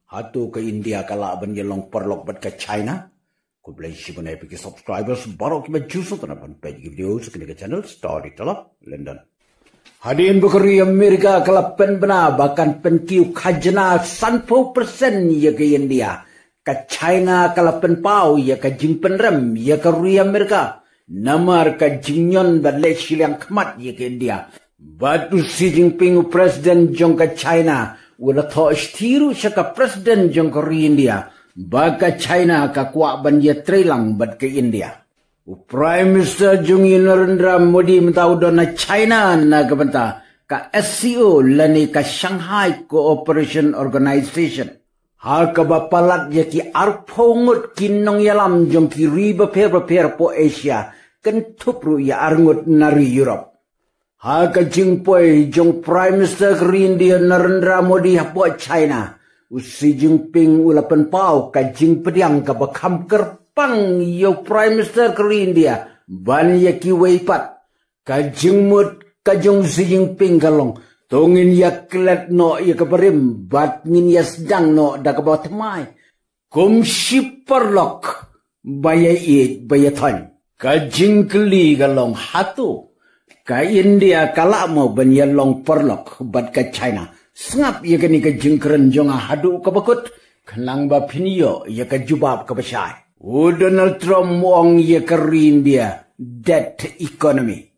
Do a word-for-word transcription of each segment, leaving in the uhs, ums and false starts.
Hato ka India ka lah ban ïa long paralok bad ka China? Khublei shibun ïa phi ki subscribers baroh kiba ju sngewtynnat ban peit ki video sha kane ka channel Storyteller London. Hadien ba ka ri America ka la pynbna ba kan pynkiew khajna sanphew percent ïa ka India, ka China ka la pynpaw ïa ka jingpynrem ïa ka ri America namar ka jingñion bad leh shiliang khmat ïa ka India. Bad u Xi Jinping, u president jong ka China, u la thoh shithi ruh sha ka president jong ka ri India ba ka China ka kwah ban ïatreilang bad ka India. U Prime Minister jong ngi, Narendra Modi, mynta u don ha China na ka bynta ka S C O lane ka Shanghai Cooperation Organization, ha kaba palat ïa ki arphew ngut ki nongïalam jong ki ri bapher bapher hapoh Asia, kynthup ruh ïa arngut na ri Europe. Ha ka jingpoi jong Prime Minister ka ri India, Narendra Modi, hapoh China, u Xi Jinping u la pynpaw ka jingpdiang kaba kham kyrpang ïa u Prime Minister ka ri India ban ïa kiwei pat. Ka jingmut ka jong u Xi Jinping ka long, to ngin ïa klet noh ïa ka barim bad ngin ïa sdang noh da kaba thymmai kum shi paralok ba ïa ïeit ba ïa thoiñ. Ka jingkylli ka long, hato ka India ka lah mo ban ïa long paralok bad ka China? Sngap ïa kane ka jingkren jong nga haduh kaba kut, khnang ba phin ïoh ïa ka jubab kaba shai. U Donald Trump u ong ïa ka ri India dead economy.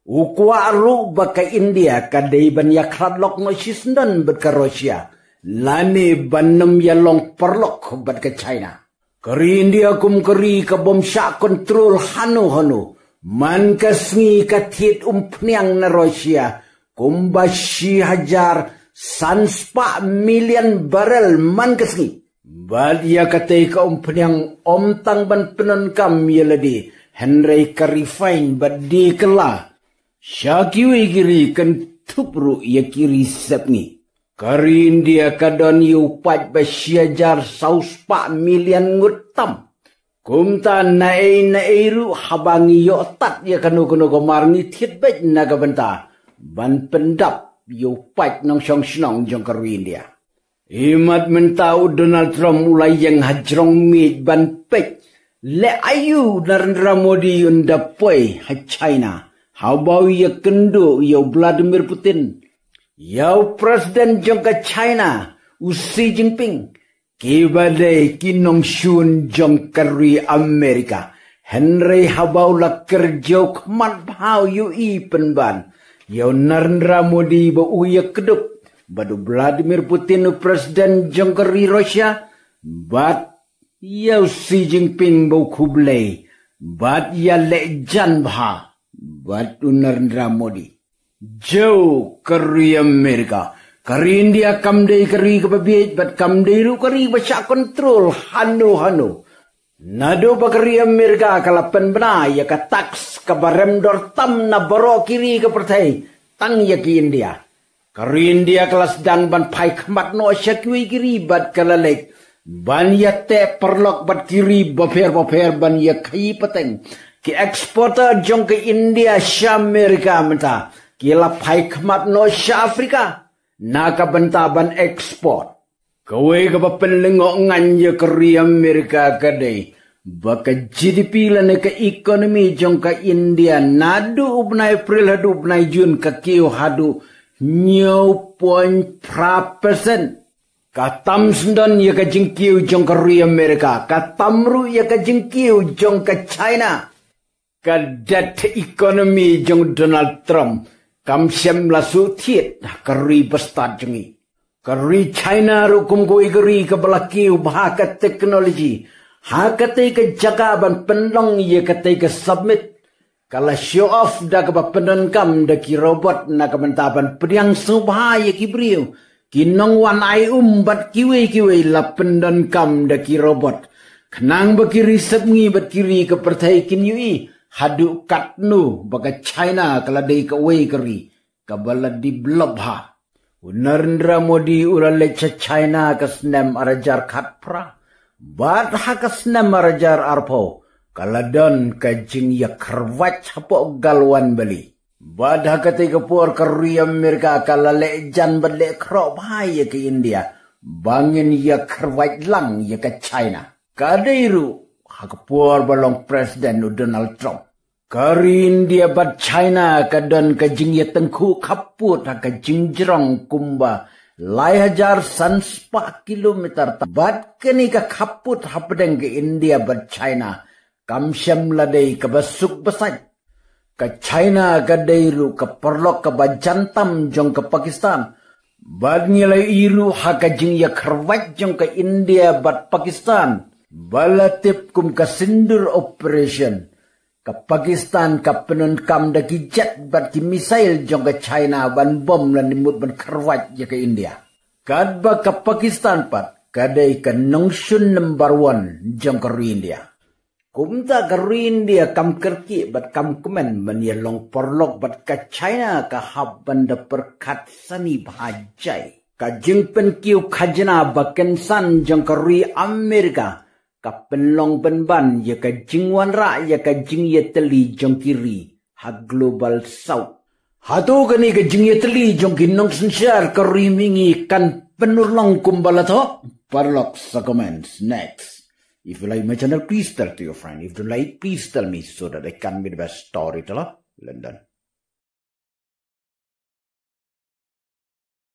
U kwah ruh ba ka India ka dei ban ïa khlad lok noh shisyndon bad ka Russia, lane ban ym ïa long paralok bad ka China. Ka ri India kum ka ri ka bym shah kontrol hano hano, man ka sngi ka thied umphniang na Russia kumba shi hajar san spah million barrel man ka sngi. Bad ïa katei ka umphniang ym tang ban pyndonkam ïa lade, hynrei ka refine bad die kylla sha kiwei ki ri kynthup ruh ïa ki ri sepngi. Ka ri India ka don ïa u paid ba shi hajar saw spah million ngut tam. Kumta naei naei ruh haba ngi ïoh tad ïa kano kano ka mar ngi thied beit na ka bynta ban pyndap ïa u paid nongshong shnong jong ka ri India. Imat mynta u Donald Trump u la ïeng ha jrong miej ban peit leh aïu u Narendra Modi un da poi ha China haba u ïakynduh ïa u Vladimir Putin, ïa u president jong ka China, u Xi Jinping, kiba dei ki nongshun jong ka ri America. Hynrei haba u la kyrjaw khmat bha u ïohi pynban ïa u Narendra Modi ba u ïakdup bad u Vladimir Putin, u president jong ka ri Russia, bad ïa u Xi Jinping ba u khublei bad ïaleh jan bha bad u Narendra Modi. Jong ka ri America, ka ri India kam dei ka ri kaba bieit bad kam dei ruh ka ri ba shah kontrol hano hano. Naduh ba ka ri America ka la pynbna ïa ka tax kaba rem dor tam na baroh ki ri ka pyrthei tang ïa ka India, ka ri India ka la sdang ban phai khmat noh sha kiwei ki ri bad ka la leit ban ïateh paralok bad ki ri bapher bapher ban ïa khaïi pateng. Ki exporter jong ka India sha America mynta ki la phai khmat noh sha Africa na ka bynta ban export. Kawei kaba pynlyngngoh ngan ïa ka ri America ka dei ba ka G D P lane ka economy jong ka India naduh u bnai April haduh u bnai June ka kiew haduh hynñiew point phra percent. Ka tam syndon ïa ka jingkiew jong ka ri America, ka tam ruh ïa ka jingkiew jong ka China. Ka dead economy jong Donald Trump kam shym la shu thied ha ka ri bastad jong ngi. Ka ri China ruh kum kawei ka ri kaba la kiew bha ha ka technology, ha katei ka jaka ban pynlong ïa katei ka summit, ka la show off da kaba pyndonkam da ki robot na ka bynta ban pdiang sngewbha ïa ki briew, ki nongwan ai um bad kiwei kiwei la pyndonkam da ki robot, khnang ba ki ri sepngi bad ki ri ka pyrthei kin ïohi haduh katno ba ka China ka la dei kawei ka ri kaba la develop bha. U Narendra Modi u la leit sha China ha ka snem ar hajar khatphra, bad ha ka snem ar hajar arphew ka la don ka jingïakyrwat hapoh Galwan Valley. Bad ha katei ka por ka ri America ka la leh jan bad leh khroh bha ïa ka India ba ngin ïa kyrwait lang ïa ka China. Ka dei ruh ha ka por ba long President u Donald Trump. Ka ri India bad China ka don ka jingïatyngkhuh khappud ha ka jingjrong kumba lai hajar san spah kilometer, bad kane ka khappud hapdeng ka India bad China kam shym la dei kaba suk ba sait. Ka China ka dei ruh ka paralok kaba jan tam jong ka Pakistan. Bad ngi la ïohi ruh ha ka jingïakyrwait jong ka India bad Pakistan ba la tip kum ka Sindoor Operation. Ka Pakistan ka pyndonkam da ki jet bad ki missile jong ka China ban bom lane mut ban kyrwait ïa ka India. Katba ka Pakistan pat ka dei ka nongshun number one jong ka ri India. Kumta ka ri India kam kyrkieh bad kam kmen ban ïa long paralok bad ka China ka hap ban da pyrkhat sani bha jai. Ka jingpynkiew khajna ba kynsan jong ka ri Amerika ka pynlong pynban ïa ka jingwanrah ïa ka jingïatylli jong ki ri ha Global South. Hato kane ka jingïatylli jong ki nongsynshar ka ri mihngi kan pynurlong kumba la thoh? Paralok, sa comments next. If you like my channel, please tell to your friend. If you don't like, please tell me so that I can be the best storyteller. London.